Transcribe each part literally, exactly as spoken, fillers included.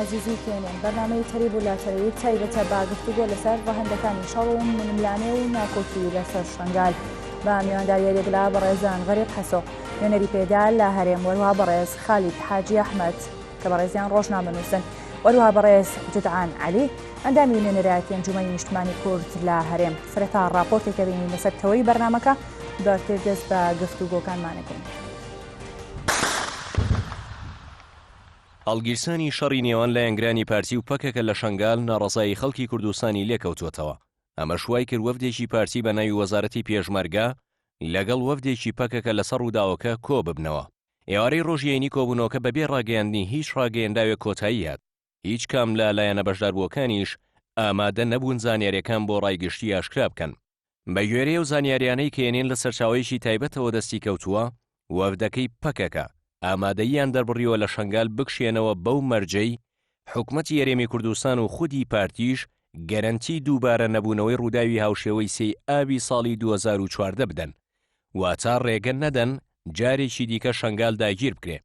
عزیزی کێنێن بەرنامەی تەریب و لاتەریب تایبەتە بە گفتوگۆ لەسەر ڕەهەندەکانی شەڕ و ململانێ و ناکۆکی لەسەر شەنگال، بە میوانداریەرێک لە بەڕێزان غەریب حەسۆ، نوێنەری پێدار لە هەرێم، وەروها بەڕێز خالید حاجی ئەحمەد کە بەڕێزیان ڕۆژنامەنووسن، وەروها بەڕێز جدعان عەلی، ئەندامی نوێنەرایەتی ئەنجومەنی نیشتمانی کورد لە هەرێم. سەرەتا ڕاپۆرتێکە بینین لەسەر تەوەی بەرنامەکە، دواتر دەست بە گفتوگۆکانمانەکەین. هەڵگیرسانی شەڕی نێوان لایەنگرانی پارتی و پەکەکە لە شەنگال ناڕەزایی خەڵکی کوردستانی لێکەوتووەتەوە. ئەمەش وای کرد وەفدێکی پارتی بە ناوی وەزارەتی پێشمەرگە لەگەڵ وەفدێکی پەکەکە لەسەر ڕووداوەکە کۆ ببنەوە. ئێوارەی ڕۆژی ئەینی کۆبوونەوەکە بەبێ ڕاگەیاندنی هیچ ڕاگەیەندراوێک کۆتایی هات. هیچ کام لە لایەنە بەشداربووەکانیش ئامادە نەبوون زانیاریەکان بۆ ڕای گشتی ئاشکرا بکەن. بە گوێرەی ئەو زانیاریانەی کە ئێنێن لە سەرچاوەیەکی تایبەتەوە دەستی کەوتووە، وەفدەکەی پەکەکە ئامادەییان دەربڕیوە لە شەنگال بکشێنەوە، بەو مەرجەی حکومەتی هەرێمی کوردستان و خودی پارتیش گەرەنتی دووبارە نەبوونەوەی ڕووداوی هاوشێوەی سێی ئابی ساڵی دوو هەزار و چواردە بدەن، واتە ڕێگە نەدەن جارێکی دیکە شەنگال داگیر بکرێ.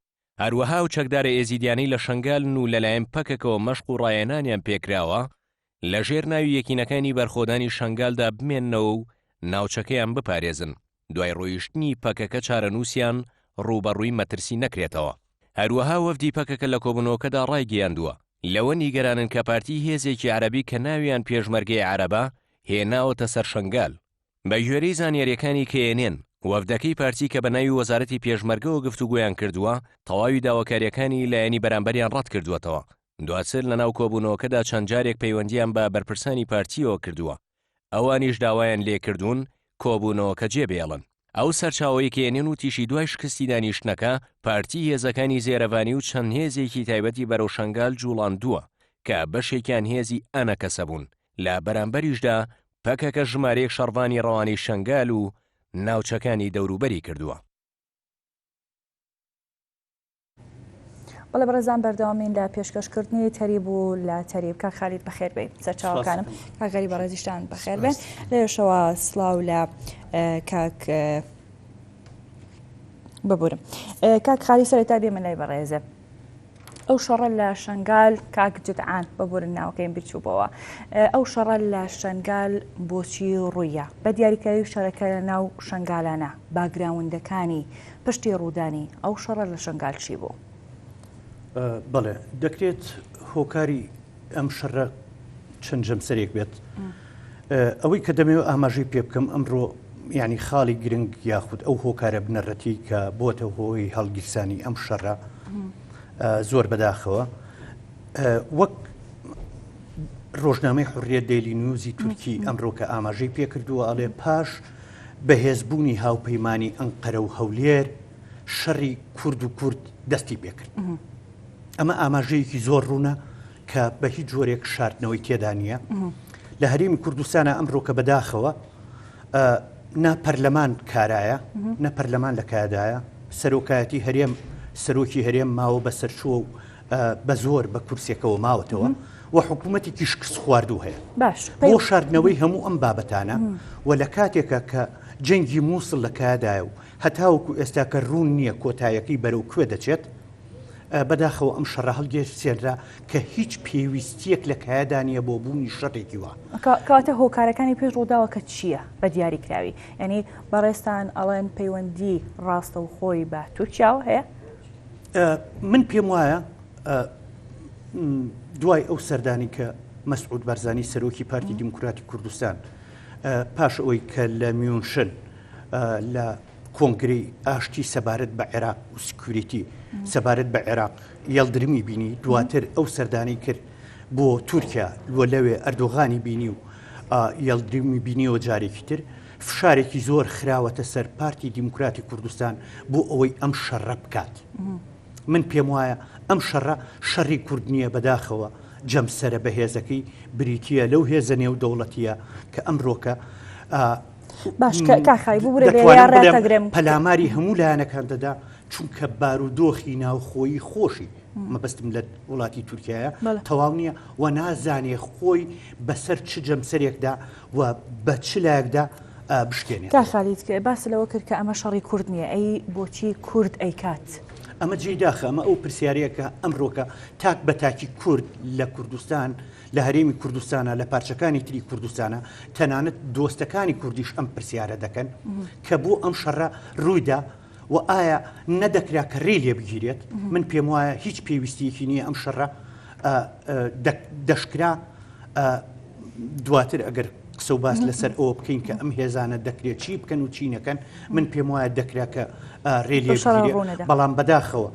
هەروەها ئەو چەکدارە ئێزیدیانەی لە شەنگالن و لەلایەن پەکەکەوە مەشق و ڕاهێنانیان پێکراوە، لە ژێر ناوی یەکینەکانی بەرخۆدانی شەنگالدا بمێننەوە و ناوچەکەیان بپارێزن، دوای ڕۆیشتنی پەکەکە چارەنووسیان ڕووبەڕووی مەترسی نەکرێتەوە. هەروەها وەفدی پەکەکە لە کۆبوونەوەکەدا ڕایگەیاندووە، لەوە نیگەرانن کە پارتی هێزێکی عەرەبی کە ناویان پێشمەرگەی عەرەبە هێناوەتە سەر شەنگال. بە گوێرەی زانیاریەکانی کە ئێنێن، وەفدەکەی پارتی کە بە ناوی وەزارەتی پێشمەرگەوە گفتوگۆیان کردووە، تەواوی داواکاریەکانی لایەنی بەرامبەریان ڕەت کردووەتەوە. دواتر لە ناو کۆبوونەوەکەدا چەند جارێک پەیوەندیان بە بەرپرسانی پارتیەوە کردووە، ئەوانیش داوایان لێکردوون کۆبوونەوەکە جێبێڵن. ئەو سەرچاوەی کە ئێنێن وتیشی دوای شکستی دانیشتنەکە، پارتی هێزەکانی زێرەڤانی و چەند هێزێکی تایبەتی بەرەو شەنگال جوڵاندووە کە بەشێکیان هێزی ئەنەکەسە بوون. لە بەرامبەریشدا پەکەکە ژمارەیەک شەڕڤانی ڕەوانەی شەنگال و ناوچەکانی دەوروبەری کردووە. بەڵێ بەڕێزان، بەردەوامین لە پێشکەشکردنی تەریب و لاتەریب. کاک خالید بەخێر بێی. سەرچاوەکانم کاک غەریب بەڕێزیشتان بەخێر بێ. لێشەوە سڵاو لە کاک ببورم. کاک خالی سەرەتا بێمە لای بەڕێزە. ئەو شەڕە لە شەنگال، کاک جدعان ببورن ناوەکەیم بیرچوو بۆوە، ئەو شەڕە لە شەنگال بۆچی ڕوویە؟ بە دیاریکراوی شەرەکە لە ناو شەنگالانە، باگراوندەکانی پشتی ڕوودانی ئەو شەڕە لە شەنگال چی بوو؟ بەڵێ، دەکرێت هۆکاری ئەم شەڕە چەند جەمسەرێک بێت. ئەوەی کە دەمەوێت ئاماژەی پێ بکەم ئەمڕۆ، یعنی خاڵی گرنگ یاخود ئەو هۆکارە بنەڕەتی کە بۆتە هۆی هەڵگیرسانی ئەم شەڕە، زۆر بەداخەوە. وەک ڕۆژنامەی حڕیە دەیلی نیوزی تورکی ئەمڕۆ کە ئاماژەی پێکردووە، ئەڵێ پاش بەهێزبوونی هاوپەیمانی ئەنقەرە و هەولێر، شەڕی کورد و کورد دەستی پێکرد. ئەمە ئاماژەیەکی زۆر ڕوونە کە بە هیچ جۆرێک شاردنەوەی تێدا نییە. لە هەرێمی کوردستانە ئەمڕۆ کە بەداخەوە، نە پەرلەمان کارایە، نە پەرلەمان لە کایەدایە. سەرۆکایەتی هەرێم، سەرۆکی هەرێم ماوە بە سەرچووە و بە زۆر بە کورسیەکەوە ماوەتەوە و حکوومەتێکی شکست خواردوو هەیە. باش، بۆ شاردنەوەی هەموو ئەم بابەتانە و لە کاتێکە کە جەنگی مووسڵ لە کایەدایە و هەتاوەکو ئێستا کە ڕوون نییە کۆتایەکەی بەرەو کوێ دەچێت، بەداخەوە ئەم شەڕە هەڵگێرسێنرا کە هیچ پێویستیەک لە کایەدا نییە بۆ بوونی شەڕێکی وا. کە-، کەواتە هۆکارەکانی پێش ڕووداوەکە چییە بە دیاریکراوی؟ یعنی بەڕێزتان ئەڵێن پەیوەندی ڕاستەوخۆی بە تورکیاوە هەیە؟ من پێم وایە، دوای ئەو سەردانی کە مەسعود بەرزانی سەرۆکی پارتی دیموکراتی کوردستان، پاش ئەوەی کە لە میونشن لە کۆنگرەی ئاشتی سەبارەت بە عێراق و سکیوریتی سەبارەت بە عێراق یەڵدرمی بینی، دواتر ئەو سەردانی کرد بۆ تورکیا، لۆ لەوێ ئەردۆغانی بینی و یەڵدرمی بینیەوە جارێکی تر. فشارێکی زۆر خراوەتە سەر پارتی دیموکراتی کوردستان بۆ ئەوەی ئەم شەڕە بکات. من پێم وایە ئەم شەڕە شەڕی کورد نییە، بەداخەوە جەمسەرە بەهێزەکەی بریتییە لەو هێزە نێودەوڵەتییە کە ئەمڕۆکە، ئا، باش، کە-، کاخای ببورە لێ دەتوانم یا بڵێم ڕێتەگرێم. پەلاماری هەموو لایەنەکان دەدا، چونکە بارودۆخی ناوخۆیی خۆشی، مەبەستم لە وڵاتی تورکیایە، بەڵێ. تەواو نییە و نازانێ خۆی بەسەر چ جەمسەرێکدا و بە چ لایەکدا، ئا، بشکێنێت. کاخالیت کە باس لەوە کرد کە ئەمە شەڕی کورد نییە، ئەی بۆچی کورد ئەیکات؟ ئەمە جێی داخە، ئەمە ئەو پرسیارەیە کە ئەمڕۆکە تاک بە تاکی کورد لە کوردستان، لە هەرێمی کوردستانە، لە پارچەکانی تری کوردستانە، تەنانەت دۆستەکانی کوردیش ئەم پرسیارە دەکەن کە بۆ ئەم شەڕە ڕوویدا و ئایا نەدەکرا کە ڕێ لێ بگیرێت؟ من پێم وایە هیچ پێویستیەکی نییە ئەم شەڕە، ئە، ئە، دە-، دەشکرا، ئە، دواتر ئەگەر قسە و باس لەسەر ئەوە بکەین کە ئەم هێزانە دەکرێت چی بکەن و چی نەکەن، من پێم وایە دەکرا کە، ئە، ڕێ لێ بگیرێت. بەڵام بەداخەوە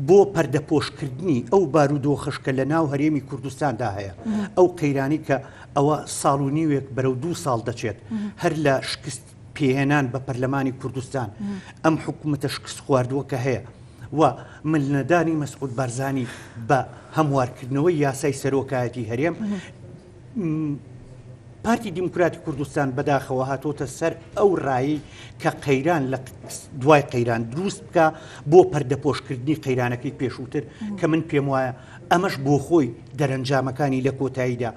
بۆ پەردەپۆشکردنی ئەو بارودۆخەش کە لە ناو هەرێمی کوردستاندا هەیە، ئەو قەیرانی کە ئەوە ساڵ و نیوێک بەرەو دوو ساڵ دەچێت، هەر لە شکست پێهێنان بە پەرلەمانی کوردستان، ئەم حکوومەتە شکست خواردووە کە هەیە و ملنەدانی مەسعود بارزانی بە هەموارکردنەوەی یاسای سەرۆکایەتی هەرێم، م، پارتی دیموکراتی کوردستان بەداخەوە هاتووەتە سەر ئەو ڕایی کە قەیران لە دوای قەیران دروست بکە بۆ پەردەپۆشکردنی قەیرانەکەی پێشووتر، کە من پێم وایە ئەمەش بۆ خۆی دەرەنجامەکانی لە کۆتاییدا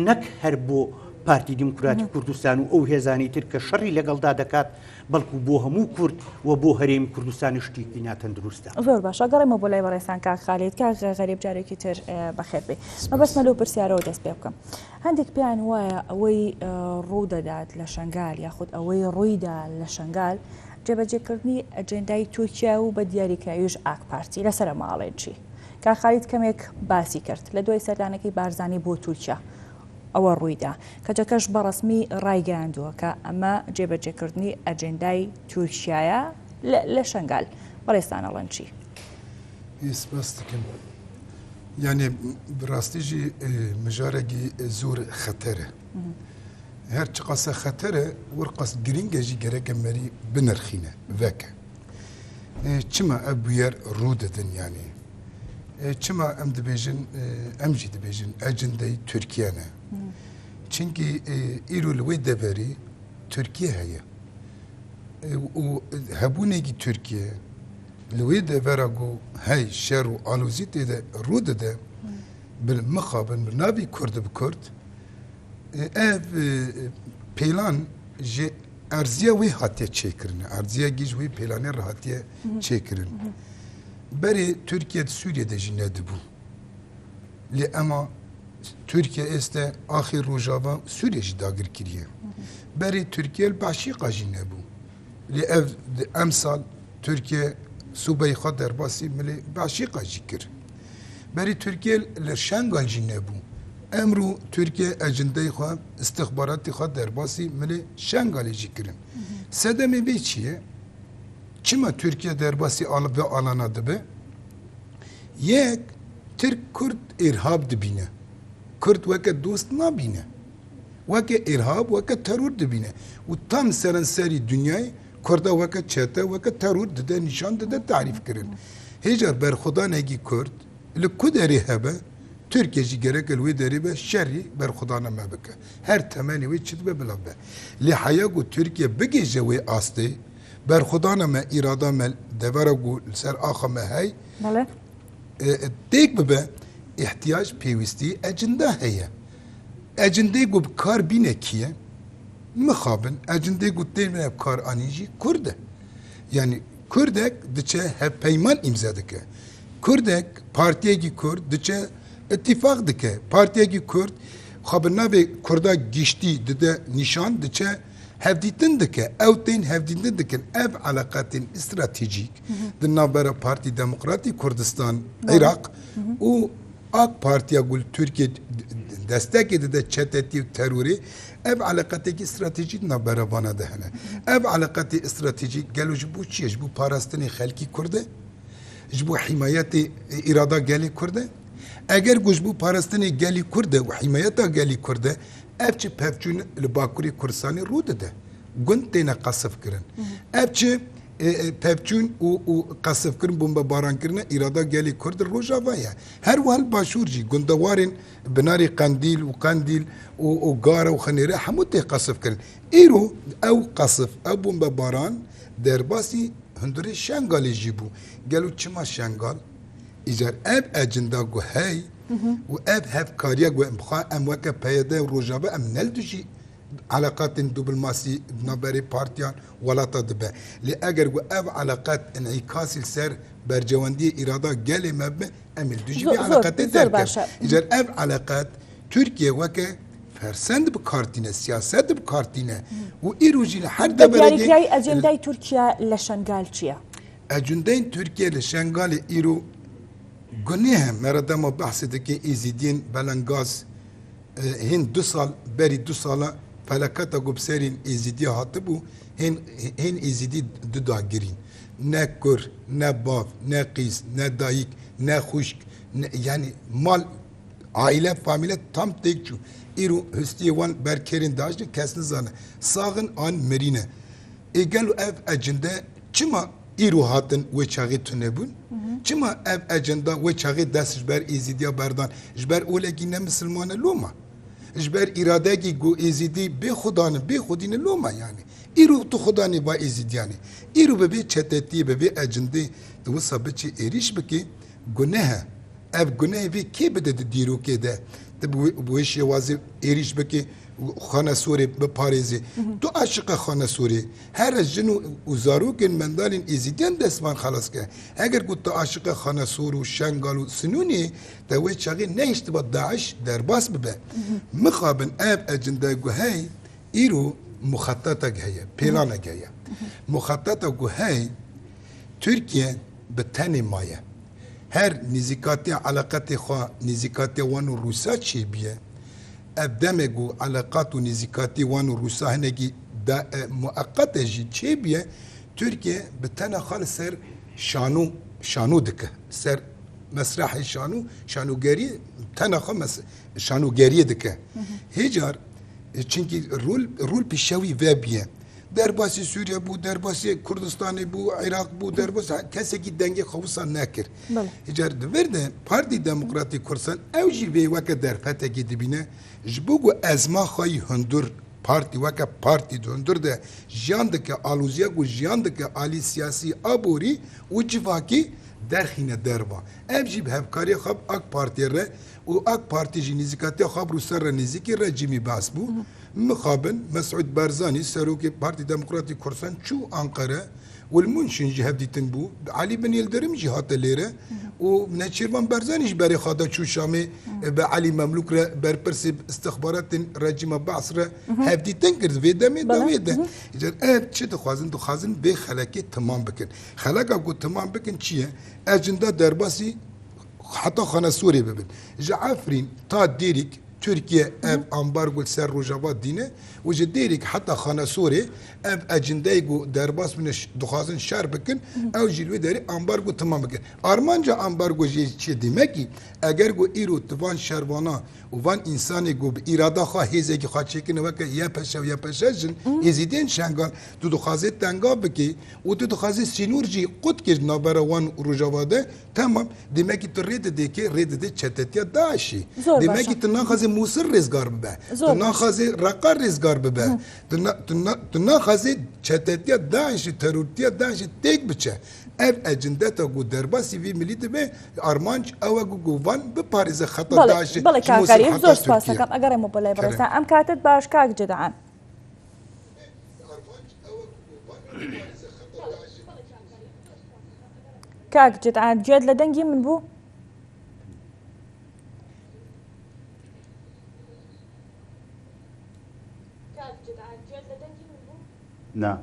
نەک هەر بۆ پارتی دیموکراتی کوردستان و ئەو هێزانی تر کە شەڕی لەگەڵدا دەکات، بەڵکو بۆ هەموو کورد و بۆ هەرێمی کوردستان شتێکی ناتەندروستە. زۆر باشە، گەڕێمە بۆ لای بەڕێستان کاک خالید. کاک غەریب، جارێکی تر، ئێ، بەخێر بێ. مەبەستمە لەو پرسیارەوە دەست پێ بکەم. هەندێک پێیان وایە ئەوەی، ئێ، ڕوو دەدات لە شەنگال یاخود ئەوەی ڕوویدا لە شەنگال جێبەجێکردنی ئەجێندای تورکیا و بە دیاریکراویش ئاک پارتی. لەسەر ئەمە ئەڵێن چی؟ کاک خالید کەمێک باسی کرد لە دوای سەردانەکەی بارزانی بۆ تورکیا. ئەوە ڕوویدا. کەچەکەش بەڕەسمی ڕایگەیاندووە کە ئەمە جێبەجێکردنی ئەجێندای تورکیایە لە، لە شەنگال. بەڕێستان ئەڵێن چی؟ Î spas dikim. Yani bi rastî jî, e, mijarekî zor xeter e. Her çiqas e xeter e, wir qas girîng e jî gerek e merî binirxîne, veke. E, çima ev bûyer rû didin yani? E, çima em dibêjin, e, em jî dibêjin ecindeyî Tirkiye ne? Çimkî, e, îro li wê deverî Tirkiye heye. E, û hebûnekî Tirkiye li wê devera ku hey şer û alozî tê de rû dide, bi mixabin bi navî Kurd bi Kurd, e, ev, e, pêlan ji erziya wê hatiye çêkirin. Erziya gî ji wê pêlanê re hatiye çêkirin. Berê Tirkiye di Sûriye de jî nedibû. Lê ema Tirkiye êste axê Rojava Sûriye jî dagir kiriye. Berê Tirkiye li Beşîqa jî nebû. Lê ev di emsal Tirkiye sûbeyê xwe derbasî milê Beşîqa jî kir. Berê Tirkiye li Şengal jî nebû. Emro Tirkiye ecindeyê xwe, istixbaratê xwe derbasî milê Şengalê jî kirin. Sedemê vê çi ye? Çima Tirkiye derbasî al-, vê alana dibe? Yek, Tirk Kurd îrhab dibîne. Kurd weke dost nabîne. Weke îrhab, weke teror dibîne. Û tam serenserî dinyayê Kurda weke çete, weke teror dide nîşan, dide tarîf kirin. Hêja berxwedanekî Kurd li ku derê hebe, Tirkiye jî gerek e li wê derê be, şerî berxwedana me bike. Her temenê wê çi dibe bila be. Lê heya ku Tirkiye bigihîje wê astê, berxwedana me, îrada me, devera ku li ser axa me hey, Belê. e, e, têk bibe, îhtiyacê pêwîstî ecinda heye. Ecindê ku bi kar bîne kî ye? Mixabin, ecindê ku têne bi kar anîn jî Kurd e. Yani Kurdek diçe hevpeyman îmze dike. Kurdek, partiyekî Kurd diçe îtîfaq dike. Partiyekî Kurd xwe bi navê Kurda giştî dide nîşan, diçe hevdîtin dike. Ew tên hevdîtin dikin. Ev eleqetên stratejîk di navbera Partî Demokratî Kurdistan, Iraq û AK Partiya ku li Tirkiye destekê dide çetetî û terorê, ev eleqetekî stratejîk di navbera vana de hene. Ev eleqetê stratejîk gelo ji bo çi ye? Ji bo parastinê xelkî Kurd e? Ji bo hîmayetê, e, îrada gelê Kurd e? Eger ku ji bo parastinê gelî Kurd e û hîmayeta gelî Kurd e, ev çi pevçûn li Bakurê Kurdistanê rû dide? Gund têne qesifkirin. Ev çi, e, e, pevçûn û, û qesifkirin, bombebaran kirine îrada gelê Kurd li Rojava ye. Her wiha li Başûr jî gundewarên binarê Qendîl û Qendîl û, û Gara û Xinêre hemû tê qesifkirin. Îro ew qesif, ew bombebaran derbasî hundirê Şengalê jî bû. Gelo çima Şengal? Îcar ev ecinda ku hey û ev hevkariya ku em xwe, em weke P Y D û Rojava em ne li dijî eleqatên dîplomasî navberê partiyan welata dibe. Lê eger ku ev eleqat înîkasî li ser bercewendiyê îrada gelê me bibe, em ê li dijî vê Zor, zor, eleqetê zor derkevin. Baş e. Îcar ev eleqet Tirkiye weke fersend bi kar tîne, siyaset bi kar tîne û îro jî li her deverê Diyarîkirayî ecendayê Tirkiye li Şengal çi ye? Ecendeyên Tirkiye li Şengalê îro guneh e. Me re dema behsê dike Êzîdiyên belengaz, e, hên du sal, berî du sala felaketa ku bi serên Êzîdiya hatibû, hên, hên Êzîdî du dagirîn. Ne kur, ne bav, ne qîz, ne dayik, ne xwişk, ne, yanî mal, aîle, famîle tam têk çû. Îro hustiyê wan ber kêrên daiştin kes nizane. Sax in an mirî ne. Ê gelo ev ecinde çima îro hatin wê çaxê tune bûn? Çima ev ecenda wê çaxê dest ji ber Êzîdiya berdan? Ji ber olekî ne misilman e loma? Ji ber îradekî ku Êzîdî bê xudan e, bê xwedî ne loma yanî? Îro tu xudanê va Êzîdiyan e. Îro bi vê çetetiyê, bi vê ecindê tu wisa biçî êrîş bikî, guneh e. Ev gunehê vê kê bide di dîrokê de? Tu bi wê, bi wê şêwazê êrîş bikî, Xanesorê biparêzê. Tu aşiqe Xanesorê. Here jin û, û zarokên mendalên Êzîdiyan dest van xelas ke. Eger ku tu aşiqe Xanesor û Şengal û Sinûnê, te wê çaxê nehiştiba DAIŞ derbas bibe. Mixabin ev ecinde ku hey, îro muxetetek heye, pêlanek heye. Muxeteta ku hey, Tirkiye bi tenê maye. Her nîzîkatiya eleqetê xwe, nîzîkatiya wan û Rûsa çêbûye. Ev demê ku eleqat û nîzîkatî wan û Rûsa hinekî da, e, mueqet e jî çêbûye, Tirkiye bi tena xwe li ser şano, şano dike. Ser mesrehê şano, şanogeriyê, tena xwe mes-, şanogeriyê dike. Hêcar, e, çinkî rol, rol pîşewî vebûye. Derbasî Sûriye bû, derbasî Kurdistanê bû, Iraq bû, derbasî kesekî dengê xwe wisa nekir. Belê. Îcar di vir de Partî Demokratîk Kurdistan ew jî vê weke derfetekê dibîne. Ji bo ku ezma xwe yî hundir, partî weke partî di hundir de jiyan dike, alûziya ku jiyan dike alî siyasî, aborî û civakî derxîne derva. Ev jî bi hevkariya xwe bi AK Partiyê re û AK Partî jî nîzîkatiya xwe bi Rûsya re nêzîkî rejîmî Baas bû. Mixabin Mesûd Barzanî, serokê Partî Demokratîk Kurdistan çû Anqere û li Mûnşin jî hevdîtin bû. Elî bin Yildirim jî hate lêre û Neçîrvan Barzanî ji berê xwe de çû Şamê, e, bi Elî Memlûk re, berpirsê istixbaratên rejîma Baas re hevdîtin kir. Vê demê de wê de. Îcar ev çi dixwazin? Dixwazin vê xelekê timam bikin. Xeleka ku timam bikin çi ye? Ecinde derbasî heta Xanesorê bibin. Ji Efrîn ta Dêrîk Tirkiye ev ambargo li ser Rojava dîne û ji Dêrîk heta Xanesorê ev ecindeyê ku derbas bûne ş-, dixwazin şer bikin, ew jî li wê derê ambargo timam bikin. Armanca ambargo jê çi ye? Demekî eger ku îro tu van şervana û van însanê ku bi îrada xwe hêzekî xwe çêkirine weke Y P Ş û Y P Ş jin, Êzîdên Şengal, tu dixwazê tengav bikî û tu dixwazê sînor jî qut kir di navbera wan û Rojava de, Temam. Demekî tu rê didê kê? Rê didê çetetiya DAIŞ'î. Zor baş e. Demekî tu naxwazê Mûsil rêzgar bibe. Zor baş e. Tu naxwazê Reqa rêzgar bibe. Hı. Tu na-, tu na-, tu naxwazê çetetiya DAIŞ'î, terortiya DAIŞ'î têk biçe. Ev ecindeta ku derbasî vî milî dibe, armanc ew e ku, ku van biparêze xeta Belê, DAIŞ'ê belê, ji Mûsil Kak Xerîf, heta zor spas Tirkiye. Dikim. Egerê mobilay Kerem. Birêz e. Em katit baş, Kak Cid'an. Kak Cid'an, guya li dengê min bû? Kak Cid'an, guya li dengê min bû? Na.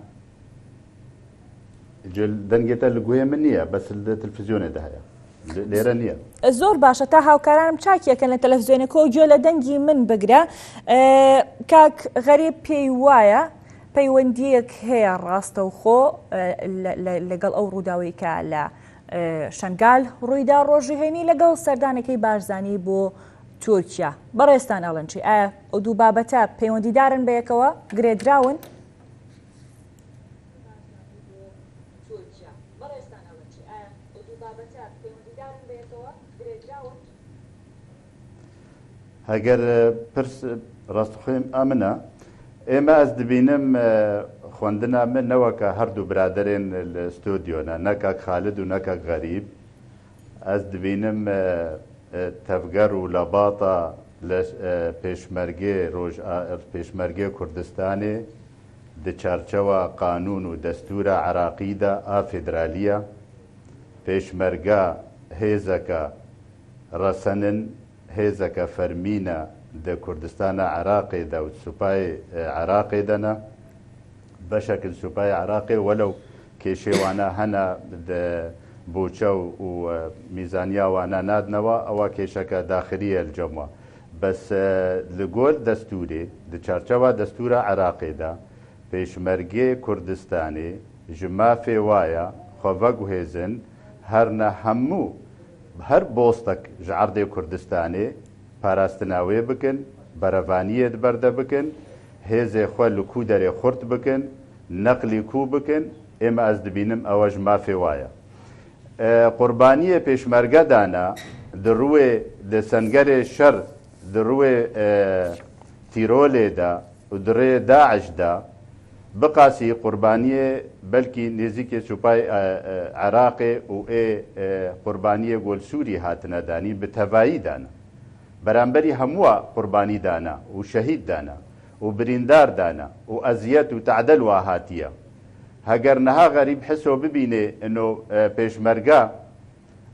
Guya li dengê te li guhê min niye, bes li televîzyonê de heye. Lê-, lêre niye. Zor baş e, ta hawkaranım çakiyekin li televîzyonê ku guya li dengê min bigre. E, Kak Xerîf, pêy waye, peywendiyek heye rastewxo, e, le-, le-, legal ew rûdawê ke le, e, Şengal rûyda rojî hênî legal serdanekê Barzanî bo Tirkiye. Berêztan elin çi? E, o du babete peywendîdar in bi yekewe, girêdrawin? Heger, e, pirs, e, rastixwê a min e, ê me ez dibînim, e, xwendina min ne weke her du biraderên li stûdyo ne, ne kak Xalid û ne kak Xerîb. Ez dibînim, e, e, tevger û lebata Leş-, e, pêşmergê Roj-, a, pêşmergê Kurdistanê di çarçewa qanûn û destûra Iraqî de a federalî ya. Pêşmerga hêzeke resen in, hêzeke fermî ne di Kurdistana Iraqê de û di supayê, e, Iraqê de ne. Beşek li supayê Iraqê, welew kêşê wana hene di boçe û, û, e, mîzaniya wana nadine wa, ewa kêşeke daxilî ye li cem wa. Bes, e, li gor destûrê, di çarçewa destûra Iraqê de, pêşmergê Kurdistanê ji mafê wa ya xwe veguhêzin, herne hemû, her bostek ji erdê Kurdistanê parastina wê bikin, berevaniyê di ber de bikin, hêzê xwe li ku derê xurt bikin, neqlî ku bikin, ê me ez dibînim ewe ji mafê wa ye. E, qurbaniyê pêşmerge dana, di rûyê, di sengerê şer, di rûyê, e, tîrolê de û di rê DAIŞ de, biqasî qurbaniyê belkî nêzîkê supay, e, e, Iraqê û ê, e, qurbaniyê ku li Sûrî hatine danîn, bi tevayî dana. Beramberî hemûa qurbanî dana û şehîd dana û birîndar dana û eziyet û tedel wa hatiye. Heger niha xerîb Hiso bibînê ino, e, pêşmerga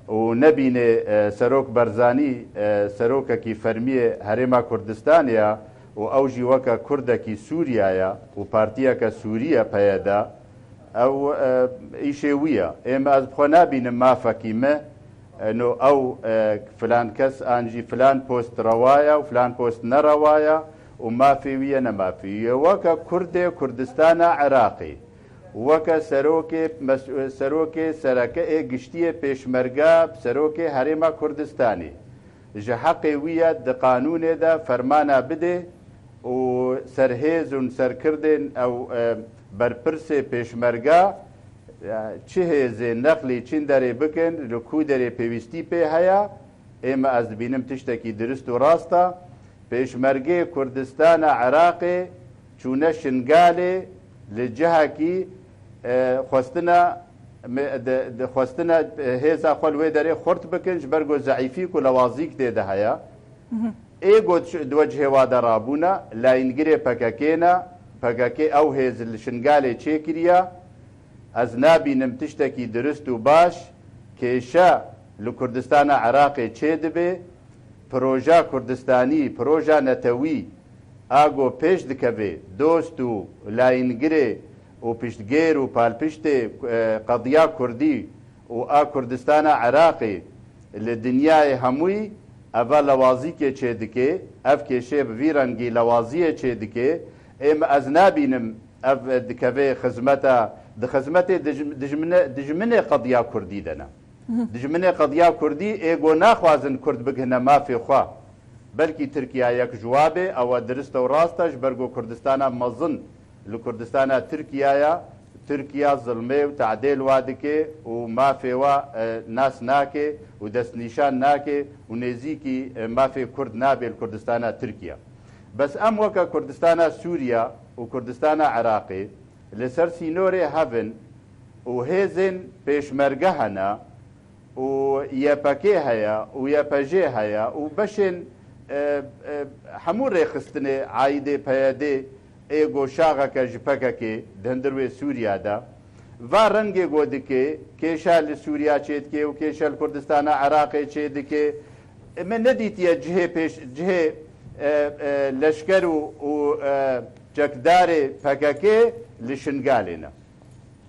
û nebînê, e, Serok Barzanî, e, serokekî fermî yê Herêma Kurdistanê ya û ew jî weke Kurdekî Sûriya ya û partiyeke Sûrî ye, PYD, ew, e, îşê wî ye. Ê me ez bi xwe nabînim mafekî me, e, no ew, e, filan kes an jî filan post rewa ye û filan post nerewa ye û mafê wî ye ne mafê wî ye. Weke Kurdê Kurdistana Iraqê, weke serokê mes-, serokê sereke ê giştî yê pêşmerge, serokê Herêma Kurdistanê, ji heqê wî ye di qanûnê de fermana bidê û serhêz û serkirdên ew, e, berpirsê pêşmerge, e, çi hêzê neqlî çîn derê bikin, li ku derê pêwîstî pê heye, ê me ez dibînim tiştekî dirist û rast e. Pêşmergê Kurdistana Iraqê çûne Şingalê li cihekî, e, xwestina me-, di, di xwestina, e, hêza xwe li wê derê xurt bikin, ji ber ku zeîfîk û lewazîk tê de heye. Ê ku di wecihê wa de rabûne, layîngirê PKK ne, PKK ew hêz li Şingalê çêkiriye. Ez nabînim tiştekî dirist û baş kêşe li Kurdistana Iraqê çêdibe. Proja Kurdistanî, proja netewî, a ku pêş dikeve dost û layîngirê û piştgêr û palpiştê, e, qediya Kurdî û a Kurdistana Iraqê li dinyayê hemûyî, eva lewazîkê çêdike, ev kêşê bi vî rengî lewaziyê çêdike, ê me ez nabînim ev dikeve xizmeta, di xizmetê dij-, dijmine-, dijminê qediya Kurdî de ne. Dijminê qediya Kurdî ê ku naxwazin Kurd bigihine mafê xwe. Belkî Tirkiye yek ji wa bê, ew dirist û rast e, ji ber ku Kurdistana mezin li Kurdistana Tirkiye ye, Tirkiye zilmê û tadê li wa dike û mafê wa, e, nas nake û destnîşan nake û nêzîkî, e, mafê Kurd nabe li Kurdistana Tirkiye. Bes em weke Kurdistana Sûriye û Kurdistana Iraqê li ser sînorê hev in û hêzên pêşmerge hene û Y P G heye û Y P J heye û beşên, e, e, hemû rêxistinê aîdê P Y D ê ku şaxeke ji P K K di hundir wê Sûriya de. Va rengê ku dike, kêşa li Sûriya çêdike û kêşa li Kurdistana Iraqê çêdike. Me nedîtiye cihê pêş-, cihê, e, e, leşker û, û, e, çekdarê P K K li Şingalê ne.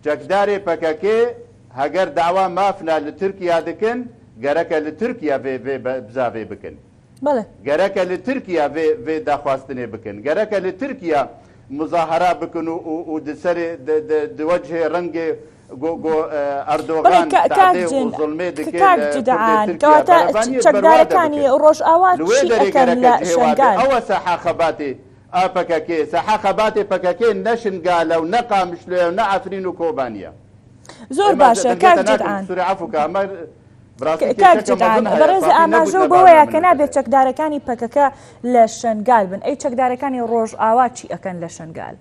Çekdarê P K K heger dawa maf ne li Tirkiye dikin, gereke li Tirkiye vê, vê be-, bizavê bikin. Belê. Gereke li Tirkiye vê, vê daxwastinê bikin. Gereke li Tirkiye muzahara bikin û, û, û di serê, di, di, di wecihê rengê go, go, e, Erdogan Belê, ka-, tadê û zulmê dike li Kurdê Tirkiye. Kevin, kewata berevaniyê berwa de çekdarekani bikin. Rojava çi ekan li Şengal? Ew e seha xebatê. A P K K, seha xebatê P K K ne Şingal e û ne Qamişlo ye û ne Efrîn û Kobanî ye. Zor baş e, kak Cid'an. Sûrê efû ke, me, bi rastî kêşeke mezin heye. Kak Cid'an, berêz amaje bo weya ke nabe çekdarekani P K K li Şengal bin. Ey çekdarekani Rojava çi ekan li Şengal?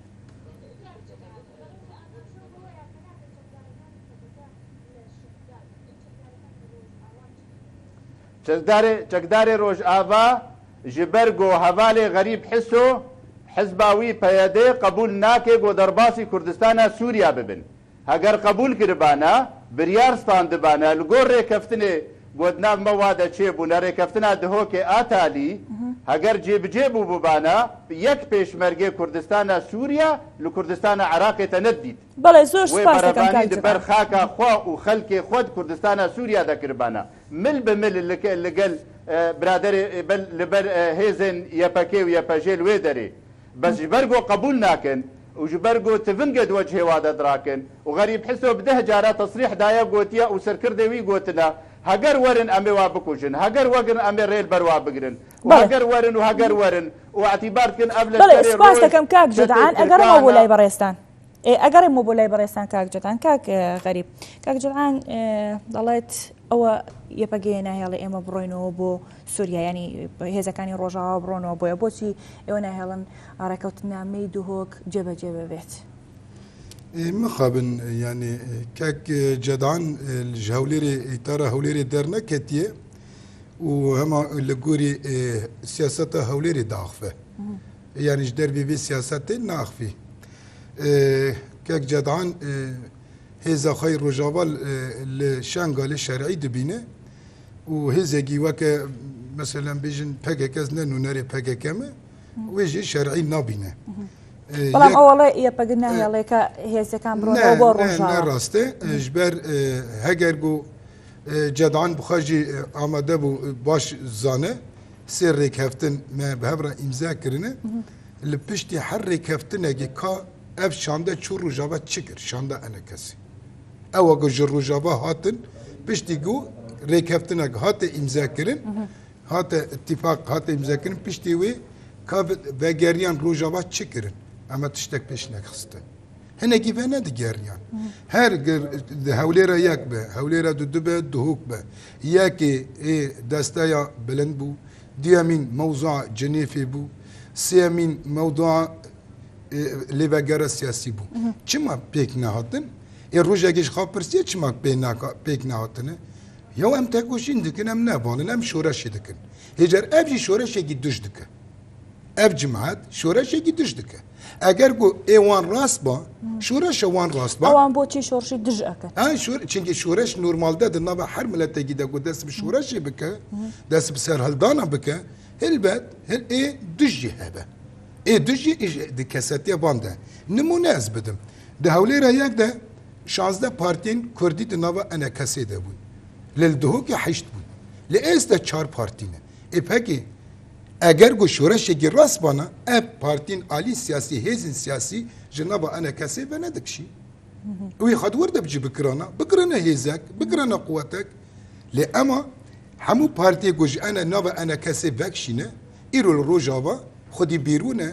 Çekdarê, çekdarê Rojava Ji ber ku hevalê Xerîb Hiso, hizba wî P Y D qebûl nake ku derbasî Kurdistana Sûriya bibin. Heger qebûl kiribana, biryar standibana, li gor rêkeftinê ku di nav me wa de çêbûne, rêkeftina Dihokê a talî, heger cêbicê bûbûbana, yek pêşmergê Kurdistana Sûriya li Kurdistana Iraqê te nedidît. Belê, zor Wê spas dikim, berevanî kak di ber Cihan. Xaka xwe û xelkê xwe di Kurdistana Sûriya de kiribana. Mil bi mil li ke-, li gel, e, biraderê, e, bel, li ber, e, hêzên Y P G û Y P J li wê derê. Bes ji ber ku qebûl nakin û ji ber ku tivingê di wecihê wa de dirakin û Xerîb Hiso bi deh cara tesrîh daye, gotiye û serkirdê wî gotine, heger werin em ê wa bikujin, heger wegirin em ê rê li ber wa bigirin û Belê. Heger werin û heger werin û îtîbar dikin ev Belê, leşkerê spas roj dikim, kak çetê Cihan. Eger em Tirkan bo a lay berestan. Ê, eger em bo lay berestan, kak Cihan، کاک، ئێ، غەریب. کاک جدعان، ئێ، دەڵێت ئەوە Y P G ناهێڵێ ئێمە بڕۆینەوە بۆ سووریا، یعنی هێزەکانی ڕۆژاوا بڕۆنەوە بۆیە. بۆچی ئێوە ناهێڵن ڕێکەوتنامەی دهۆک جێبەجێ ببێت؟ Ê, mixabin, yanî, e, kek, e, Cedan, e, ji Hewlêrê, îtara Hewlêrê derneketiye û hema li gorî, e, siyaseta Hewlêrê diaxive. Yanî ji dervê vê siyasetê naaxivî. E, kek Cedan, e, hêza xwe yê Rojava, e, li Şengalê şerî dibîne û hêzekî weke, meselen, bêjin P K K, ez ne nûnerê P K K me, wê jî şerî nabîne. E, Belam yek- ئەوەڵێ Y P G ناهێڵێ کە هێزەکان Ne, بڕۆنەوە بۆ ne, ne ڕۆژاوا. Rast e. E, ji ber, e, heger ku, e, Cedan bi xwe jî, e, amade bû, e, baş zane, sê rêkeftin me bi hev re îmza kirine. Li piştî her rêkeftinekê ka ev şande çû Rojava çi kir? Şanda enekesê. Ewa ku ji Rojava hatin, piştî ku rêkeftinek hate îmza kirin, hate îtîfaq, hate îmza kirin, piştî wê ka ve-, vegeriyan Rojava çi kirin? Em e tiştek pêş nexistin. Hinekî venedigerîyan. Her gir-, di Hewlêra yek be, Hewlêra du du be, Duhok be. Yekê ê desteya bilind bû, duyemîn mewzua Cinêfê bû, sêyemîn mewdua, e, lêvegera siyasî bû. Çima pêk nehatin? Ê rojekê ji xwe pirsiye çima pê naka-, pêk nehatine? Ya em tekoşîn dikin, em nevalin, em şoreşê dikin. Hêcer ev jî şoreşekî duj dike. Ev cimaet şoreşekî duj dike. Eger ku ê wan rast ba, şoreşa wan rast ba. ئەوان بۆچی شۆڕشی دژ ئەکەن؟ Ha, şor-, çinkî şoreş normalde di nava her miletekî de ku dest bi şoreşê bike, dest bi serhildana bike, helbet hil ê duj jî hebe. Ê duj jî ê ji, di kesetiya van de. Nimûne ez bidim. Di Hewlêra yek de şazdeh partiyên kurdî di nava enekesê de bûn. Lê li Duhokê heşt bûn. Lê êste çar partî ne. Ê pekê, eger ku şoreşekî rast bana, ev partîn alî siyasî, hêzên siyasî ji nava enekesê venedikişî. Wî xwe di wir de bi cî bikirana, bikirine hêzek, bikirine quwetek. Lê ema hemû partiyê ku ji ene nava enekesê vekişîne, îro li Rojava xwedî bîrûn e,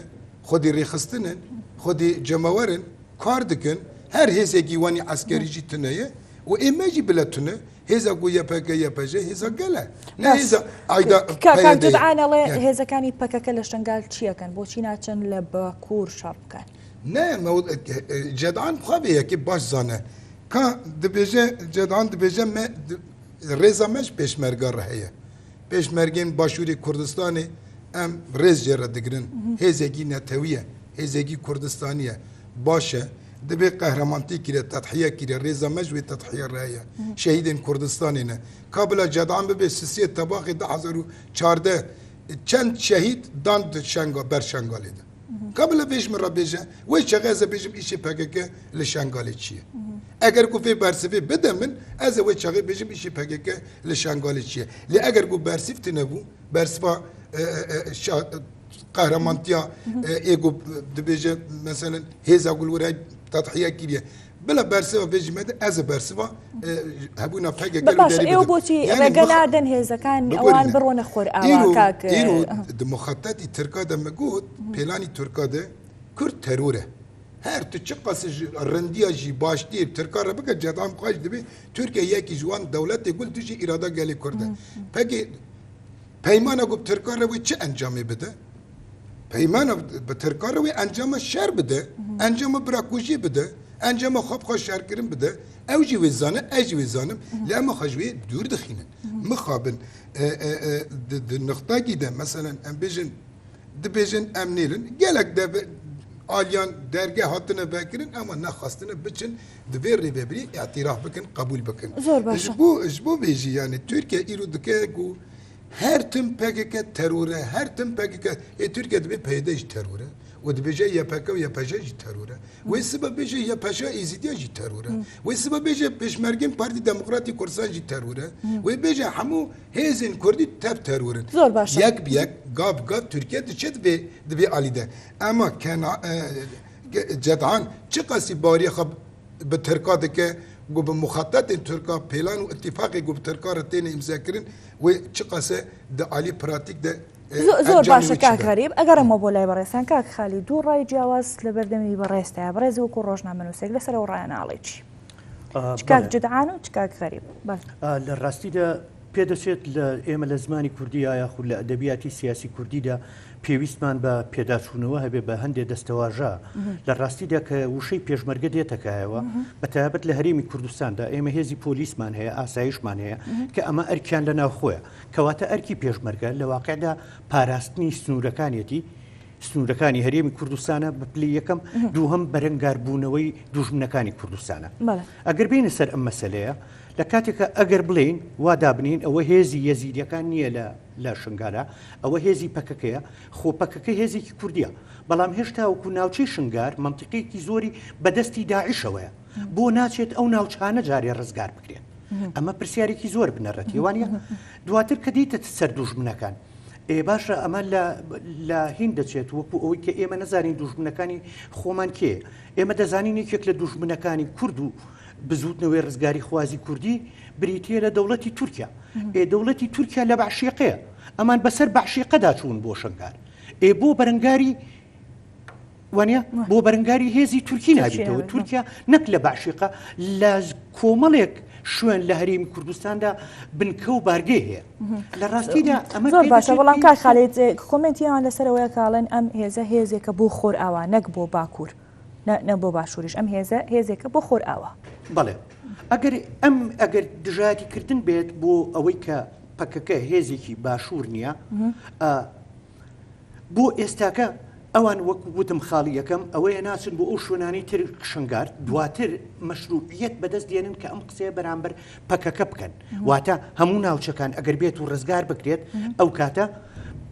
xwedî rêxistin in, xwedî cemawer in, kar dikin, her hêzekî wanî eskerî jî tune ye û ê me jî bile tune. Hêza ku Y P G, Y P J hêza gel e. Ne Baş. Hêza ayda Ka-, Kak P Y D ye. Cud'an ئەڵێ Yani. هێزەکانی P K K لە شنگال چیەکەن؟ بۆچی ناچن لە باکوور شەڕ بکەن؟ Ne, me, e, e, Ced'an xwe vê yekê baş zane. Ka dibêje, Ced'an dibêje me, di-, rêza me ji pêşmerga re heye. Pêşmergên Başûrê Kurdistanê em rêz jê re digirin. Hêzekî netewî ye, hêzekî Kurdistanî ye. Baş e. Dibê qehremantiye kire, tedhiye kire, rêza me ji wê tedhiye re heye. Şehîdên Kurdistanê ne. Ka bila Ced'an bibe sisiyê tebaxê du hezar û çardeh, çend şehîd dan di Şenga-, ber Şengalê de. Ka bila vê ji min re bêje, wê çaxê ez ê bêjim îşê P K K li Şengalê çi ye. Eger ku vê bersivê bide min, ez ê wê çaxê bêjim îşê P K K li Şengalê çi ye. Lê eger ku bersiv tune bû, bersiva, e, e, e, şa-, qehremantiya, e, ê ku dibêje, meselen, hêza ku li wir tedhiye kiriye. Bila bersiva vê jî me de, ez ê bersiva, e, hebûna P K K li Baş, derê ئێوە bidim. بۆچی Yani ڕێگە mix-, نادەن هێزەکان ئەوان ببورینە. بڕۆنە خۆر ئاوا، Îro, کاک؟ Îro di muxetetî Tirka de me got, pêlanî Tirka de Kurd teror e. Her tu çiqas ji rindiya jî baştî Tirka re bike, Ced'an xwe jî dibê Tirkiye yekî ji wan dewletê gul dijî îrada gelê Kurd e. Pekê peymana ku bi Tirka re wê çi encamê bide? Peymana bi Tirka re wê encama şer bide, encama birakujî bide, Encama xwe bi xwe şerkirin bide. Ew jî wê zane, ez jî wê zanim. Lê em xwe ji wê dûr dixînin. Mixabin, e, e, e, di, di nuqtakî de, meselen, em bêjin, dibêjin em nêlin. Gelek de be-, aliyan derge hatine vekirin, ama nexwestine biçin, di vê rêvebirî îtiraf bikin, qebûl bikin. Zor baş e. Ji bo, ji bo vê jî, yani, Tirkiye îro dike ku her tim P K K teror e, her tim P K K, ê Tirkiye dibê P Y D jî teror e. Û dibêje Y P G û Y P J jî teror e. Wê sibe bêje Y P J Êzîdiya jî teror e. Wê sibe bêje Pêşmergên Partî Demokratî Kurdistan jî teror e. Wê bêje hemû hêzên Kurdî tev teror in. Zor baş e. Yek bi yek, gav bi gav Tirkiye diçe di vê, di vê alî de. Ema Kena-, e, Ge-, Cedhan çiqasî baweriya xwe bi Tirka dike, ku bi muxetetên Tirka, pêlan û îtîfaqê ku bi Tirka re têne îmzekirin, wê çiqas e di alî pratîk de, e, Zo-, zor baş e, encamê wê çi kak be? Xerîb. Eger em bo lay berêsan, kak Xalî, dû ray ciyawaz li berdemî berêz te ye. Berêz wekû rojnamenûsek li ser ew raya nalê çi. آه، Çi kak بەڵێ. Cedhan û çi kak Xerîb. Bel. آه، لە ڕاستیدا پێدەچێت لە ئێمە لە زمانی کوردی یا یاخود لە ئەدەبیاتی سیاسی کوردیدا پێویستمان بە پێداچوونەوە هەبێ بە هەندێک دەستەواژە. لە ڕاستیدا کە وشەی پێشمەرگە دێتەکایەوە، بە تایبەت لە هەرێمی کوردستاندا ئێمە هێزی پۆلیسمان هەیە، ئاسایشمان هەیە، کە ئەمە ئەرکیان لە ناوخۆیە. کەواتە ئەرکی پێشمەرگە لە واقعدا پاراستنی سنوورەکانیەتی، سنوورەکانی هەرێمی کوردستانە بە پلەی یەکەم، دووهەم بەرەنگاربوونەوەی دوژمنەکانی کوردستانە. بەڵێ. ئەگەر بێینە سەر ئەم مەسەلەیە، لە کاتێکە ئەگەر بڵێین، وا دابنین، ئەوە هێزی یەزیدیەکان نییە لە، لە شنگالە، ئەوە هێزی پەکەکەیە. خۆ پەکەکە هێزێکی کوردیە، بەڵام هێشتا وەکو ناوچەی شنگار مەنتیقەیەکی زۆری بەدەستی داعشەوەیە. بۆ ناچێت ئەو ناوچانە جارێ ڕزگار بکرێت؟ ئەمە پرسیارێکی زۆر بنەڕەتیە، وانە؟ دواتر کە دیتە سەر دوژمنەکان، ئێ، باشە، ئەمە لە، لە هین دەچێت، وەکو ئەوەی کە ئێمە نەزانین دوژمنەکانی خۆمان کێ. ئێمە دەزانین یەکێک لە دوژمنەکانی کورد و بزوتنەوەی ڕزگاری خوازی کوردی بریتیە لە دەوڵەتی تورکیا. ئێ، دەوڵەتی تورکیا لە بەعشیقەیە. ئەمان بەسەر بەعشیقەدا چوون بۆ شنگار. ئێ، بۆ بەرەنگاری، وانە؟ بۆ بەرەنگاری هێزی تورکی نابیتەوە. تورکیا نەک لە بەعشیقە، لە کۆمەڵێک شوێن لە هەرێمی کوردستاندا بنکە و بارگەی هەیە. لە ڕاستیدا ئەمە زۆر پێ باشە، دەچێت بەڵام کاک خالید، ئێ، کۆمێنتیان لەسەرەوەیە کاڵێن ئەم هێزە هێزێکە بۆ خۆر ئاوا، نەک بۆ باکوور، نە، نە بۆ باشووریش. ئەم هێزە هێزێکە بۆ خۆر ئاوا. بەڵێ. ئەگەر ئەم، ئەگەر دژایەتی کردن بێت بۆ ئەوەی کە پەکەکە هێزێکی باشوور نییە، ئا، بۆ ئێستاکە ئەوان، وەک وتم، خاڵی یەکەم ئەوەیە ناچن بۆ ئەو شوێنانی تر شنگار، دواتر مەشروعیەت بەدەست دێنن کە ئەم قسەیە بەرامبەر پەکەکە بکەن. واتە هەموو ناوچەکان ئەگەر بێت و ڕزگار بکرێت، ئەو کاتە،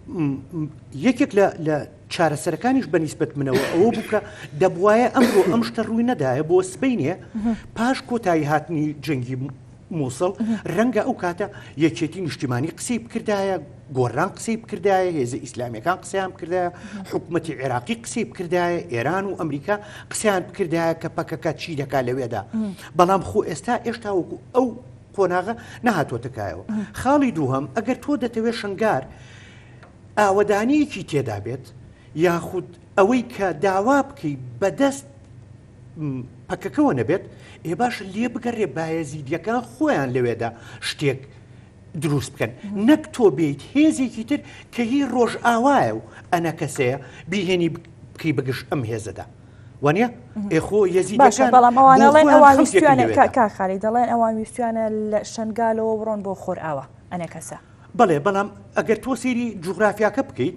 م، م، یەکێک لە، لە چارەسەرەکانیش بە نیسبەت منەوە ئەوە بوو کە دەبوایە ئەمڕۆ ئەم شتە ڕووی نەدایە بۆ سبەینێ، پاش کۆتایی هاتنی جەنگی موسڵ، ڕەنگە ئەو کاتە یەکێتی نیشتیمانی قسەی بکردایە، گۆڕان قسەی بکردایە، هێزە ئیسلامیەکان قسەیان بکردایە، حکوومەتی عێراقی قسەی بکردایە، ئێران و ئەمریکا قسەیان بکردایە کە پەکەکە چی دەکا لەوێدا. بەڵام خۆ ئێستا، ئێشتا وەکو ئەو قۆناغە نەهاتۆتە کایەوە. خاڵی دووهەم، ئەگەر تۆ دەتەوێت شنگار ئاوەدانیەکی تێدا بێت، یاخود ئەوەی کە داوا بکەی بەدەست، م، پەکەکەوە نەبێت، ئێ، باشە، لێ بگەڕێ، بایەزیدیەکان خۆیان لەوێدا شتێک دروست بکەن. نەک تۆ بێیت هێزێکی تر کە هی ڕۆژئاوایە و ئەنەکەسەیە بیهێنی بک-، بکەی بەگژ ئەم هێزەدا. وانە؟ ئێ، خۆ یەزیدەکان باشە، بەڵام ئەوان بۆ ئەڵێن خۆیان ئەوان خەڵکێک ویستویانە، لەوێدا. کا-، کاک خالید، دەڵێن ئەوان ویستویانە لە شەنگالەوە بڕۆن بۆ خۆرئاوا، ئەنەکەسە. بەڵێ، بەڵام ئەگەر تۆ سەیری جوغرافیاکە بکەیت،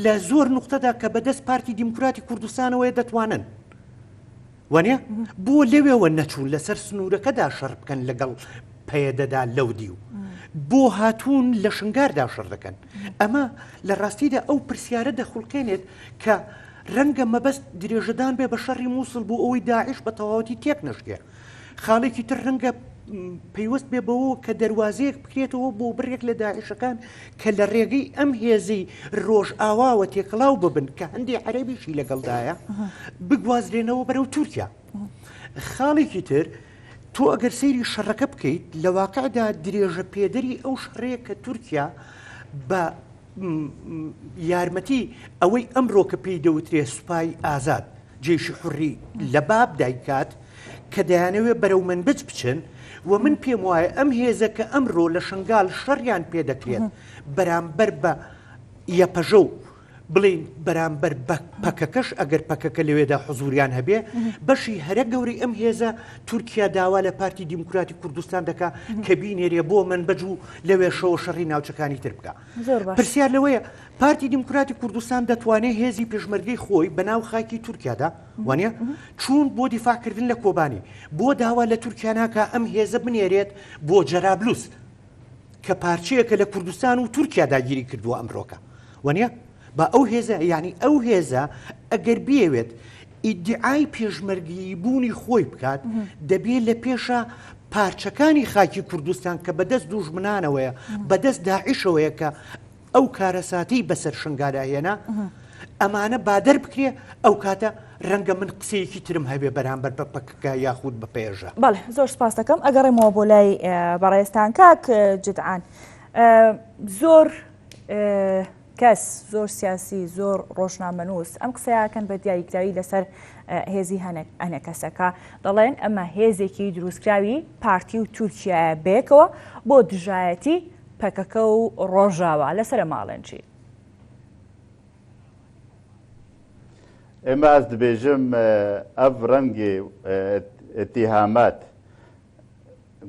لە زۆر نوقتەدا کە بەدەست پارتی دیموکراتی کوردستانەوەیە دەتوانن. وانە؟ بۆ لەوێوە نەچوون لەسەر سنوورەکەدا شەڕ بکەن لەگەڵ پەیەدەدا لەو دیو؟ بۆ هاتوون لە شنگاردا شەڕ دەکەن؟ ئەمە لە ڕاستیدا ئەو پرسیارە دەخولقێنێت کە ڕەنگە مەبەست درێژەدان بێ بە شەڕی مووسڵ بۆ ئەوەی داعش بە تەواوەتی تێک نەشکێ. خاڵێکی تر ڕەنگە، م، پەیوەست بێ بەوە کە دەروازەیەک بکرێتەوە بۆ بڕێک لە داعشەکان کە لە ڕێگەی ئەم هێزەی ڕۆژئاواوە تێکەڵاو ببن کە هەندێک عەرەبیشی لەگەڵدایە، بگوازرێنەوە بەرەو تورکیا. خاڵێکی تر، تۆ ئەگەر سەیری شەڕەکە بکەیت، لە واقعدا درێژە پێدەری ئەو شەڕەیە کە تورکیا بە، م، م، یارمەتی ئەوەی ئەمڕۆ کە پێی دەوترێ سوپای ئازاد، جێشی حڕی لە باب دایکات کە دەیانەوێ بەرەو منبج بچن، و من پێم وایە ئەم هێزە کە ئەمڕۆ لە شنگال شەڕیان پێ دەکرێت بەرامبەر بە یەپەژە و بڵێن بەرامبەر بە پەکەکەش، ئەگەر پەکەکە لەوێدا حزوریان هەبێ، بەشی هەرە گەورەی ئەم هێزە تورکیا داوا لە پارتی دیموکراتی کوردستان دەکا کە بینێرێ بۆ منبەج و لەوێ شەوە شەڕی ناوچەکانی تر بکە. زۆر باش. پرسیار لەوەیە، پارتی دیموکراتی کوردستان دەتوانێت هێزی پێشمەرگەی خۆی بە ناو خاکی تورکیادا، وانە، چوون بۆ دیفاعکردن لە کۆبانی، بۆ داوا لە تورکیا ناکا ئەم هێزە بنێرێت بۆ جەرابلوس، کە پارچەیەکە لە کوردستان و تورکیا داگیری کردووە ئەمڕۆکە، وانە؟ بە ئەو هێزە، یعنی ئەو هێزە ئەگەر بیەوێت ئیدعای پێشمەرگەیی بوونی خۆی بکات، دەبێت لە پێشە پارچەکانی خاکی کوردستان کە بەدەست دوژمنانەوەیە، بەدەست داعشەوەیە کە ئەو کارەساتەی بەسەر شنگالا هێنا، ئەمانە بادەر بکرێ، ئەو کاتە ڕەنگە من قسەیەکی ترم هەبێ بەرامبەر بە پەکەکە یاخود بە پێژە. بەڵێ، زۆر سپاس دەکەم. ئەگەڕێمەوە بۆ لای، ئێ، بەڕێزتان. کاک، ئێ، جدعان، ئێ، زۆر، ئێ، کەس، زۆر سیاسی، زۆر ڕۆژنامەنووس ئەم قسەیەکەن بە دیاریکراوی لەسەر، ئێ، هێزی هەنە-، ئەنەکەسەکە. دەڵێن ئەمە هێزێکی دروستکراوی پارتی و تورکیایە بەیەکەوە بۆ دژایەتی پەکەکە و ڕۆژاوا. لەسەر ئەمە ئەڵێن چی؟ ئێمە، ئەز دبێژم، ئێ، ئەڤ ڕەنگێ، ئێ، ئتیهامات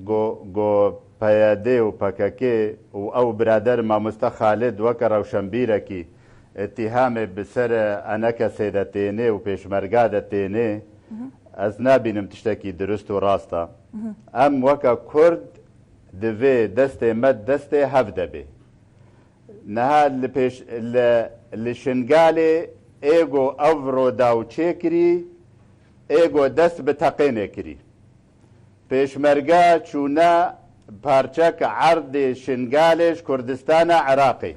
گۆ، گۆ پەیەدێ و پەکەکێ و ئەو برادەر مامۆستا خالد وەکە ڕەوشەنبیرەکی ئتیهامێ بسەر ئەنەکەسێ دەتێنێ و پێشمەرگا دەتێنێ، ئەز نابینم تشتەکی دروست و ڕاستە. ئەم وەکە کورد دڤێ دەستێ مەد دەستێ هەڤ دەبێ. نها li pêş-, li, li Şingalê êgo ev rodaw çêkirî, êgo dest bi teqênê kirî. Pêşmerge çûne parçek erdê Şingalê ji Kurdistana Iraqê.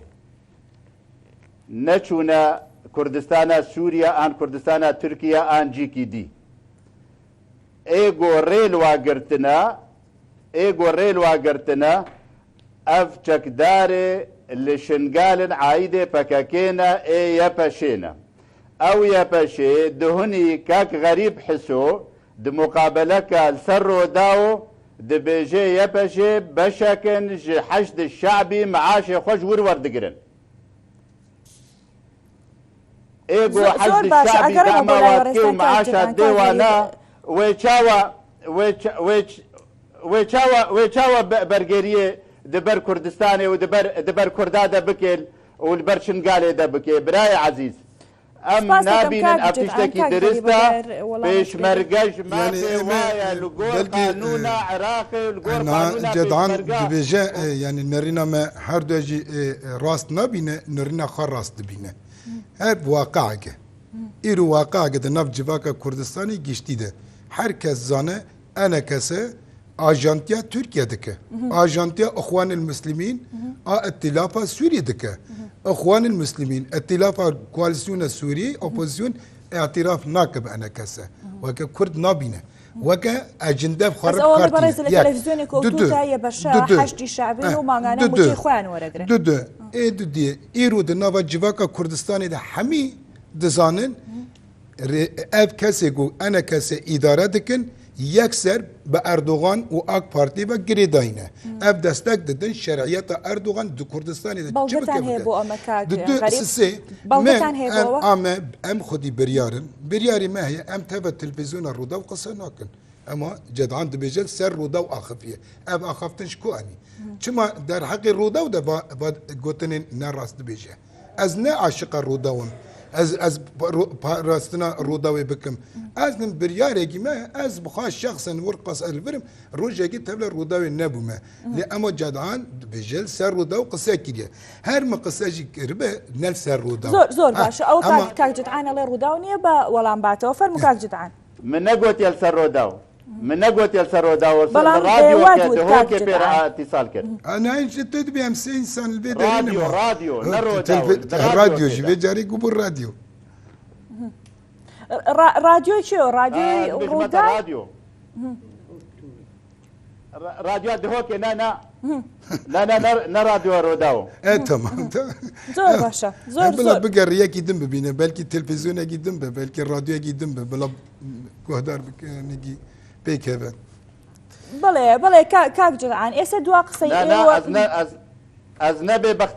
Neçûne Kurdistana Sûriye an Kurdistana Tirkiye an cîkî dî. Êgo rê li wa girtine, êgo rê li wa girtine, ev çekdarê li Şingalin aîdê P K K ne, ê Y P Ş ne. Ew Y P Ş dihunî kek Xerîb Hiso di muqabeleke li ser Rodaw dibêje Y P Ş beşekin ji Heşd Şe'bî meaşê xwe ji wir werdigirin. Ê go Zor, zor Heşdî baş. Şabî Eger dema ama wekê û meaşa dê wana, wê çawa, wê ça-, wê ç-, wê çawa, wê çawa be-, bergeriyê di ber Kurdistanê û di ber, di ber Kurda de bike û li ber Şingalê de bike? Birayê ezîz, em Spas dikim, nabînin kak ev Cîran, tiştekî kak dirist Xerîb, e, eger welamê Pêşmerge ji Yani, mafê em ê, waye e, li gor belkî, qanûna e, Iraqê, li gor na qanûna Cedan pêşmerge. Dibêje, e, yani nerîna me her du jî, e, e, rast nabîne, nerîna xwe rast dibîne. Ev waqeek e. Îro waqeek e di nav civaka Kurdistanê giştî de. Her kes zane, enekese ajantiya Tirkiye dike. Ajantiya Îxwanil Muslimîn a Îtîlafa Sûrî dike. Îxwanil Muslimîn, Îtîlafa Koalîsyona Sûrî, opozîsyon îtiraf nake bi enekese. Weke Kurd nabîne. Weke ecinde xwe Ez re ewê bikartîne. Berêz li Yek. Televîzyonê Du, du. Kotû te ye beşa Du, du. Heşdî Şabî Eh, û mangane du, du. Mûçê xwe yan weregre. Du, du. Ê du diyê. Îro di nava civaka Kurdistanê de hemî dizanin rê-, ev kesê ku enekese îdare dikin, yekser bi Erdogan û AK Partî ve girêdayî ne. Ev destek didin şeriyeta Erdogan di Kurdistanê de çi Belgetan bike heye bike. bo eme kak Di du Xerîb? sisê Belgetan me heye em, bo we? ame, em xwedî biryar in. Biryarî me heye, em teve televîzyona Rûdaw qise nakin. Ema Cedan dibêje li ser Rûdaw axifiye. Ev axaftin ji ku anî? Çima derheqê Rûdaw de va, va gotinên ne rast dibêje? Ez ne aşiqa Rûdaw im. Ez, ez pa-, ro-, parastina Rûdawê bikim. Ez nim biryarekî me, ez bi xwe şexsen wir qas elvirim, rojekî tevle Rûdawê nebûme. Lê ema Cedan dibêje li ser Rûdaw qise kiriye. Her min qise jî kiribe, ne li ser Rûdaw. Zor, zor Ha, baş. Ew ama kak, kak Cîran ele Rûdaw niye be welam batewe. Fermû kak Cîran. Min negotiye li ser Rûdaw. Min negotiye li ser Rûdaw. Belam, Li radyoke, e, wad wî di hokê kak pê Cîran. re îtîsal kir. Ana, işte te dibê em sê insan li vê derê Radyo, nema. radyo, ne Rûdaw, Televî-, li radyo radyo jî têde. Vê carê ku bû radyo. Ra-, radyo kî yo? Radyoyê Ha, dibêjim te Rûdaw? radyo. Ra-, radyoya Dihokê, ne, ne. Ne, ne, ne, ne radyoya Rûdaw. E, tamam, tamam. Zor başa, zor, E, bila zor. biger yekî din bibîne, belkî televîzyonekî din be, belkî radyoyekî din be, bila guhdar bikinekî pêk heve. Belê, belê, ka-, kak Cîran. Êse dua qisey Ne, ê ne, we- ez ne, ez, ez ne bêbext,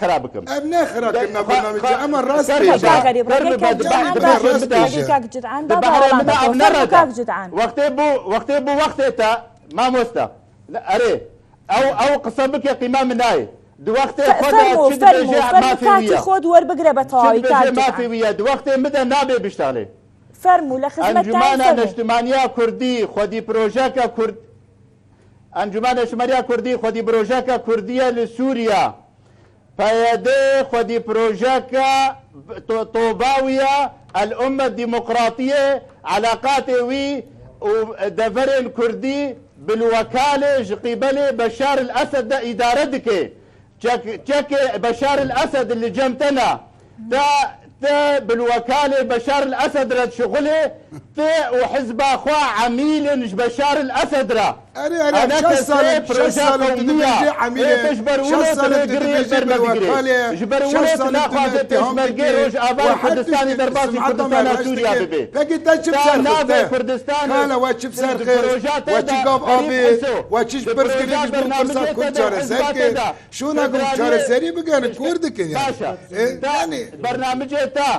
xira bikim. Ev ne xira kirina bernamecê, ema rast bêje. Kak Xerîb, rêkek Kak Cîdan, rast bêje. Kak Cîdan, di behrê min de ev ne red e. Wextê bû, wextê bû wextê te, mamoste. Erê, ew, ew qise bike qîma min nayê. Di wextê xwe de çi dibêje mafê wî ye. Xwe di werbigire be tewawî, Kak Cîdan. Çi dibêje mafê wî ye. Di wextê min de nabe biştalê. Fermû, li xizmet te yî, fermû. Encûmena Neştimaniya Kurdî, xwedî projeke Kurd. Encûmena Neştimaniya Kurdî, xwedî projeke Kurdî ye li Sûriye. P Y D xwedî projeke to-, tova wî ye, El Ummet Demokratî ye, eleqatê wî û deverên Kurdî bilwekalê ji qîbelê Beşar el Esed de îdare dike. Çek-, çekê Beşar el Esed li cem te ne. Te, te bilwekalê Beşar el Esed re dişixulê, te û hizba xwe emîlin ji Beşar el Esed re. Erê, erê, şeş sal in, şeş sal in tu dibêjî emîlê, şeş sal in tu dibêjî bilwekalê, şeş sal in tu me îttiham dikî, we her tişt dikî, simeta me reş dikî. Pekî te çi bi ser xwe te? Kale we çi bi ser xwe? We çi gav avê? We çi ji pirs girê, ji bo pirsa Kurd çareser kir? Şûna ku çareserî bikin, kor dikin yani. Baş e. E, yani. Bernamicê te,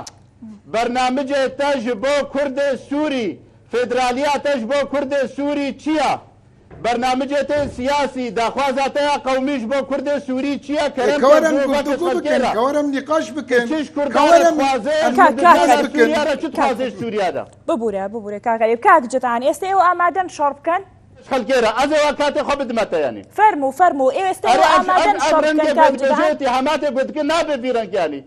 bernamicê te ji bo Kurdê Sûrî, federaliya te ji bo Kurdê Sûrî çi ye? Bernamicê te siyasî, daxwaza te ya qewmî ji bo Kurdê Sûrî çi ye? Kerem ke, kerem guftûgû bikin, kerem nîqaş bikin, çi ji Kurdan re dixwaze, em nîqaş bikin. Sûriye re çi dixwaze ji Sûriye de? Bibûre, bibûre, Kak Xerîb. Kak Cîdan, êstê ew amade in şer bikin? Ji xelkê re. Ez ê wa katê xwe bidime te yanî. Fermû, fermû. Ê êstê ew amade in şer bikin, Kak Cîdan. Erê, ev, ev rengê ku dibêje îtîhamatê ku dikin nabe vî rengê yanî.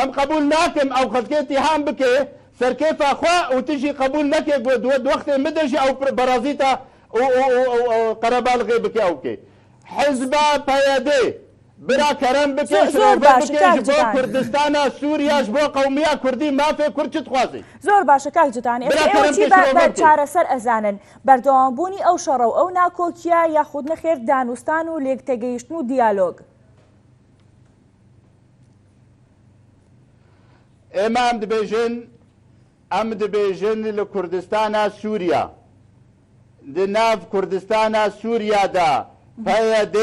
Em qebûl nakin ew xelkê îtîham bike, serkêfa xwe û tu jî qebûl neke ku di wextê min de jî ew berazîta û, û, û, û, û qerebalixê bike ew kê. Hizba P Y D. Bira kerem bike, şirove bike, ji bo Kurdistana Sûriya, ji bo qewmiya Kurdî, mafê Kurd çi dixwazî? Zor baş e, Kak Cîdan. Bira kerem bike, şirove bike. Êstê ew çî ber, ber çareser ezanin? Berdewambûnî ew şer û ew nakokiya, yaxud nexêr danûstan û lêktegihîştin û diyalog? Ême em dibêjin, em dibêjin li Kurdistana Sûriya, di nav Kurdistana Sûriya de P Y D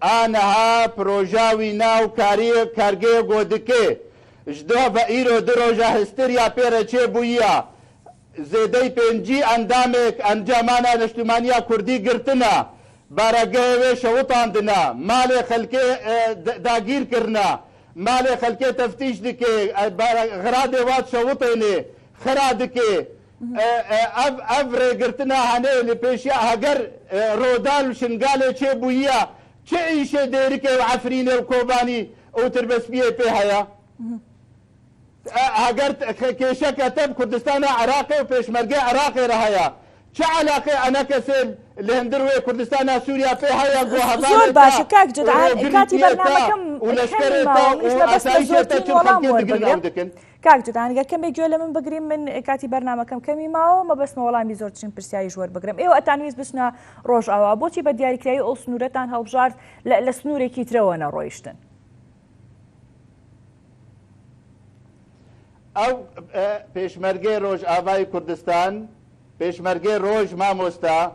a niha proja wî nav kariyê kargê go dike. Ji do ve îro du roja histiriya pê re çêbûyiya. Zêdeyî pêncî endamê encamana Neştîmaniya Kurdî girtine, baregehê wê şewitandine, malê xelkê, e, d-, dagîr kirine, malê xelkê teftîş dike, e, bare-, xiradê wan şewitêne, xira dike. E, e, ev, ev rêgirtina hene li pêşiya heger, e, Rodal û Şingalê çêbûyiya, çi îşê Dêrikê û Efrînê û Kobanî û Tirbespiyê pê heye? E, heger te-, ke-, kêşeke te bi Kurdistana Iraqê û Pêşmergê Iraqê re heye, çi eleqê enekesê li hundir wê Kurdistana Sûriya pê heye ku hevalê te û rojgirîtiyê te û leşkerê te û asayîşê te çi xelkê digrin ew dikin. Kak Cîdan، گەر کەمێک گوێ لە من بگرین، من کاتی بەرنامەکەم کەمی ماوە، مەبەستمە وەڵامی زۆرترین پرسیاری ژوەر بگرم. ئێوە ئەتانویست بچنە ڕۆژئاوا، بۆچی بە دیاریکراوی ئەو سنوورەتان هەڵبژارد لە، لە سنوورێکی ترەوە نەڕۆیشتن؟ Ew, e, Pêşmergê Rojavayê Kurdistan, Pêşmergê Roj mamosta,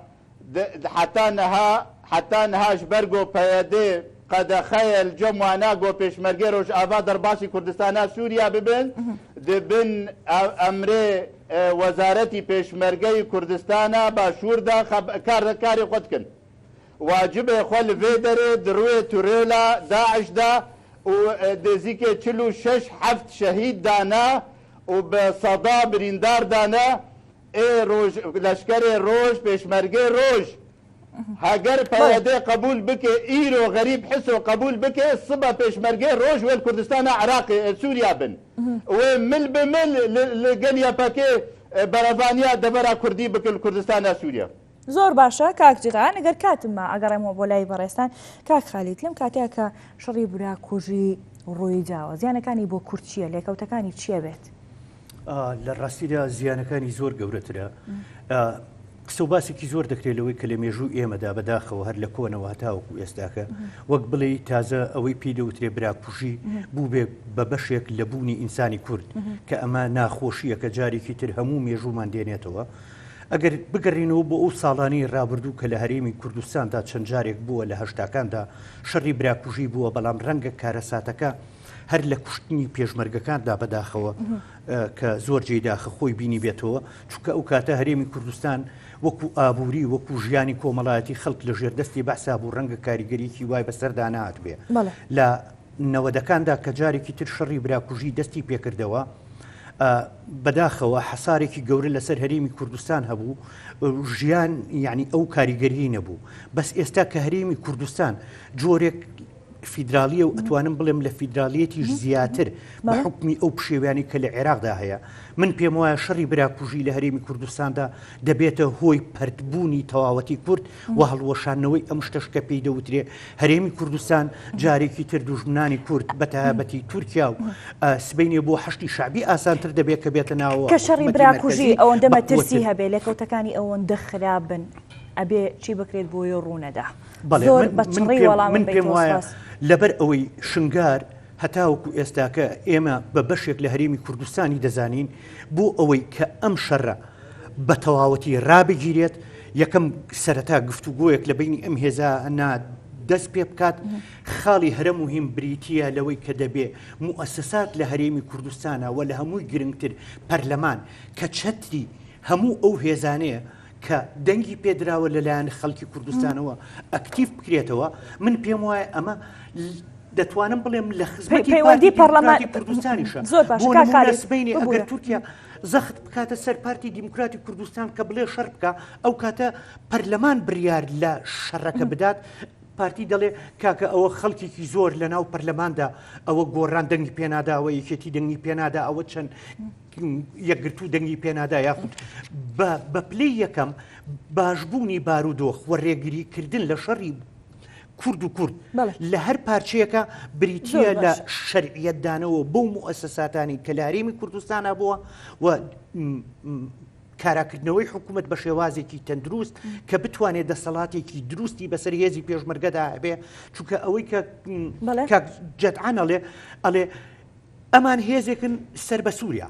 di, di, heta niha, heta niha ji ber ku P Y D qedexe ye li cem wana ku Pêşmergê Rojava derbasî Kurdistana Sûriya bibin, di bin e-, emrê, e, Wezaretî Pêşmergeyî Kurdistana Başûr de xeb-, kar, karê xwe dikin. Wacibê xwe li vê derê di rûyê terora DAIŞ de û, e, nêzîkê çil û şeş heft şehîd dane û bi seda birîndar dane. Ê roj, leşkerê roj, pêşmergê roj. Heger Belê. P Y D qebûl bike, îro Xerîb Hiso qebûl bike, sibe pêşmergê roj wê li Kurdistana Iraqê, e, Sûriya bin. Wê mil bi mil li, li gel Y P G, e, berevaniya devera Kurdî bikin li Kurdistana Sûriya. زۆر باشە، کاک جیغان، ئەگەر کاتم ما، ئەگەڕێمەوە بۆ لای بەڕێستان. کاک خالید، لەم کاتەیە کە شەڕی براکوژی ڕووی داوە، زیانەکانی بۆ کورد چییە؟ لێکەوتەکانی چییە بێت؟ ئا، لە ڕاستیدا زیانەکانی زۆر گەورەترە. ئا، قسە و باسێکی زۆر دەکرێت لەوەی کە لە مێژوو ئێمەدا بەداخەوە هەر لە کۆنەوە هەتاوەکو ئێستاکە، وەک بڵێ تازە ئەوەی پێی دەوترێ براکوژی، بوو بێ بە بەشێک لە بوونی ئینسانی کورد، کە ئەمە ناخۆشییەکە جارێکی تر هەموو مێژوومان دێنێتەوە. ئەگەر بگەڕێینەوە بۆ ئەو ساڵانەی ڕابردوو کە لە هەرێمی کوردستاندا چەند جارێک بووە، لە هەشتاکاندا شەڕی براکوژی بووە، بەڵام ڕەنگە کارەساتەکە هەر لە کوشتنی پێشمەرگەکاندا بەداخەوە، ئە، کە زۆر جێی داخە خۆی بینی بێتەوە، چونکە ئەو کاتە هەرێمی کوردستان وەکو ئابووری، وەکو ژیانی کۆمەڵایەتی خەڵک لە ژێر دەستی بەعسا بوو، ڕەنگە کاریگەریەکی وای بەسەردا نهاتبێ. بەڵێ. لە نەوەدەکاندا کە جارێکی تر شەڕی براکوژی دەستی پێکردەوە، ئە، بەداخەوە حەسارێکی گەورە لەسەر هەرێمی کوردستان هەبوو، ژیان، یعنی، ئەو کاریگەریی نەبوو. بەس ئێستا کە هەرێمی کوردستان جۆرێک فیدراڵییە و ئەتوانم بڵێم لە فیدراڵیەتیش زیاتر بە حوکمی ئەو پشێویانەی کە لە عێراقدا هەیە، من پێم وایە شەڕی براکوژی لە هەرێمی کوردستاندا دەبێتە هۆی پەرتبوونی تەواوەتی کورد و هەڵوەشاندنەوەی ئەم شتەش کە پێی دەوترێ هەرێمی کوردستان، جارێکی تر دوژمنانی کورد، بە تایبەتی تورکیا و، ئە، سبەینێ بۆ حەشدی شەعبی ئاسانتر دەبێت کە بێتە ناوەوە کە شەڕی حکومەتی براکوژی مرکزی ئەوەندە بە مەترسی قوتر. هەبێ، لێکەوتەکانی ئەوەندە خراپن، ئەبێ چی بکرێت بۆ ئەوەی ڕوونەدا؟ بەڵێ، زۆر من، بە من چڕی پێم، وەڵامم من پێم بدەیتەوە، وایە سپاس. لەبەر ئەوەی شنگار هەتاوەکو ئێستاکە ئێمە بە بەشێک لە هەرێمی کوردستانی دەزانین، بۆ ئەوەی کە ئەم شەڕە بە تەواوەتی ڕابگیرێت، یەکەم سەرەتا گفتوگۆیەک لە بینی ئەم هێزانە دەست پێ بکات. خاڵی هەرە مهم بریتییە لەوەی کە دەبێ موئەسەسات لە هەرێمی کوردستانە و لە هەمووی گرنگتر پەرلەمان کە چەتری هەموو ئەو هێزانەیە کە دەنگی پێدراوە لەلایەن خەڵکی کوردستانەوە ئەکتیڤ بکرێتەوە. من پێم وایە ئەمە ل-، دەتوانم بڵێم لە خزمەتی پەیوەندی پارتی پەرلەمان دیموکراتی کوردستانیشە. زۆر باشە، بۆ کاک نمونە خالید، سبەینێ ئەگەر ببوورە. تورکیا زەخت بکاتە سەر پارتی دیموکراتی کوردستان کە بڵێ شەڕ بکە، ئەو کاتە پەرلەمان بڕیار لە شەڕەکە بدات. پارتی دەڵێ، کاکە، ئەوە خەڵکێکی زۆر لە ناو پەرلەماندا ئەوە گۆڕان دەنگی پێنادا، ئەوە یەکێتی دەنگی پێنادا، ئەوە چەند یەکگرتوو دەنگی پێنادا، یاخود بە، بە پلەی یەکەم باشبوونی بارودۆخ و ڕێگریکردن لە شەڕی کورد و کورد بەڵێ. لە هەر پارچەیەکە بریتییە زۆر لە باش. شەرعیەتدانەوە بەو موئەسەساتانی کە لە هەرێمی کوردستانا بووە و، م، م، کاراکردنەوەی حکوومەت بە شێوازێکی تەندروست کە بتوانێت دەسەڵاتێکی دروستی بەسەر هێزی پێشمەرگەدا هەبێ، چونکە ئەوەی کە، م، بەڵێ. کاک جەدعان ئەڵێ، ئەڵێ، ئەمان هێزێکن سەر بە سووریا،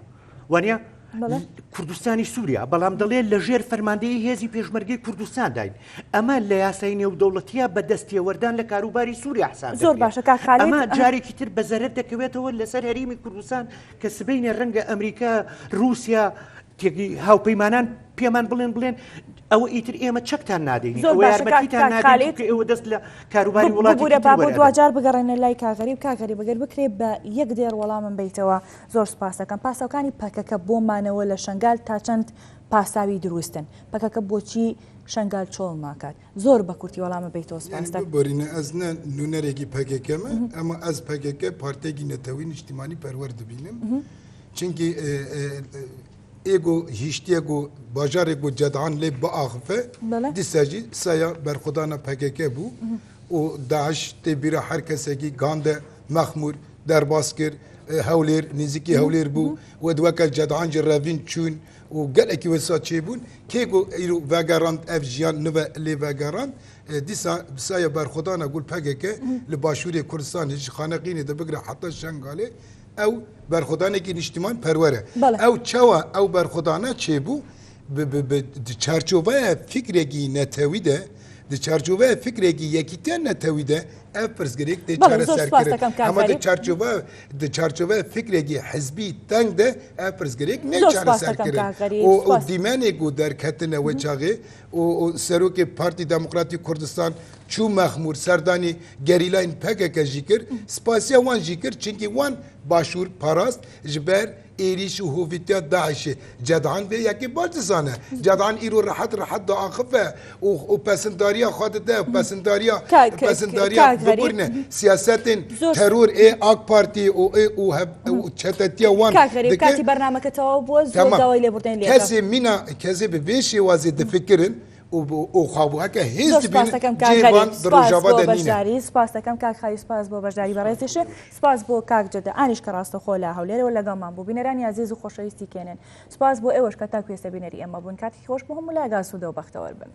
وانە بەڵێ. کوردستانی سووریا، بەڵام دەڵێ لە ژێر فەرماندەیی هێزی پێشمەرگەی کوردستانداین. ئەمە لە یاسای نێودەوڵەتیە بە دەستێوەردان لە کاروباری سووریا حساب زۆر دەکرێت. باشە، کاک خالید. ئەمە جارێکی تر بە زەرەر دەکەوێتەوە لەسەر هەرێمی کوردستان کە سبەینێ ڕەنگە ئەمریکا، رووسیا، تێگەی هاوپەیمانان پێمان بڵێن، بڵێن، ئەوە ئیتر ئێمە چەکتان نادەین، زۆر ئەوە باشە، یارمەتیتان کاک، کاک نادەین، خالید. چونکە ئێوە دەست لە کاروباری بب-، وڵاتێکی ببوورە تر با بۆ وەرەدەن. دواجار بگەڕێنە لای کاغەریب. کاغەریب، ئەگەر بکرێ بە یەک دێڕ وەڵامم بیتەوە، زۆر سپاس دەکەم. پاسەکانی پەکەکە بۆ مانەوە لە شەنگال تا چەند پاساوی دروستن؟ پەکەکە بۆچی شەنگال چۆڵ ناکات؟ زۆر بە کورتی وەڵامە بیتەوە، سپاس دەکەم. ببورینە، ئەز نە نوونەرێکی پەکەکەمە، ئەمە ئەز پەکەکە پارتێکی نەتەوەی نیشتیمانی پەروەر دەبینم. چونکی، ئێ، ئێ، ئێ، ئێگۆ هیشتیە گۆ باjarê گۆ Cedan lê biaxife, بەڵێ. دیسا jî saya berxwedana P K K bû û DAIŞ tê bîra her kesekî gande, mexmûr, derbas kir, e, Hewlêr, nêzîkî Hewlêr bû û ê di weke Cedan jî revîn çûn û gelekî wisa çêbûn. Kê gû îro vegerand ev jiyan nive lê vegerand, e, dîsa bi saya berxwedana gul P K K li başûrê Kurdistanê ji Xaneqînê de bigire heta Şengalê, ew berxwedanekî niştiman perwer e. Belê. Ew çawa ew berxwedana çêbû? Bi, bi, bi, di çarçoveya fikrekî netewî de, di çarçoveya fikrekî yekîtiya netewî de ev pirsgirêk tê Belê, zor spas çareserkirin. Dikam, Kak Hema di Xerîb. Çarçoveya, di çarçoveya fikrekî hizbî teng de ev pirsgirêk nê çareserkirin. Zor spas dikam, Kak Xerîb. O, o dîmenê ku derketine wê çaxê, o, o serokê Partî Demokratîk Kurdistan çû Mexmûr, serdanî gerîlayên P K K jî kir, spasiya wan jî kir, çimkî wan başûr parast ji ber êrîş û hovîtiya DAIŞê. Cedan vê yekê baş dizane. Cedan îro rehet rehet diaxife û, û pesindariya xwe dide, û pesindariya, Kak, pesindariya kak Xerîb, biburîne. Siyasetên zor teror ê AK Partî û ê û hev-, û çetetiya wan Kak Xerîb, dike. Katî bernameke tewaw bû, ez Tamam. dawayî lêbûrdên lê Kesê mîna, kesê bi vê şêwazê difikirin û, û xwe bû heke hêz Zor dibînin, spas dikim, Kak cihê Xerîb. van di Spas Rojava بۆ de nîne. بەشداری، سپاس دەکەم، کاک خەریب، سپاس بۆ بەشداری بەڕێزیش، سپاس بۆ کاک جدە، ئانیش کە ڕاستەخۆ لە هەولێرەوە لەگەڵمان بوو. بینەرانی عزیز و خۆشەویستی کێنن. سپاس بۆ ئێوەش کە تاکو ئێستا بینەری ئێمە بوون. کاتێکی خۆش بۆ هەموو لایەک ئاسوودە و بەختەوەر بن.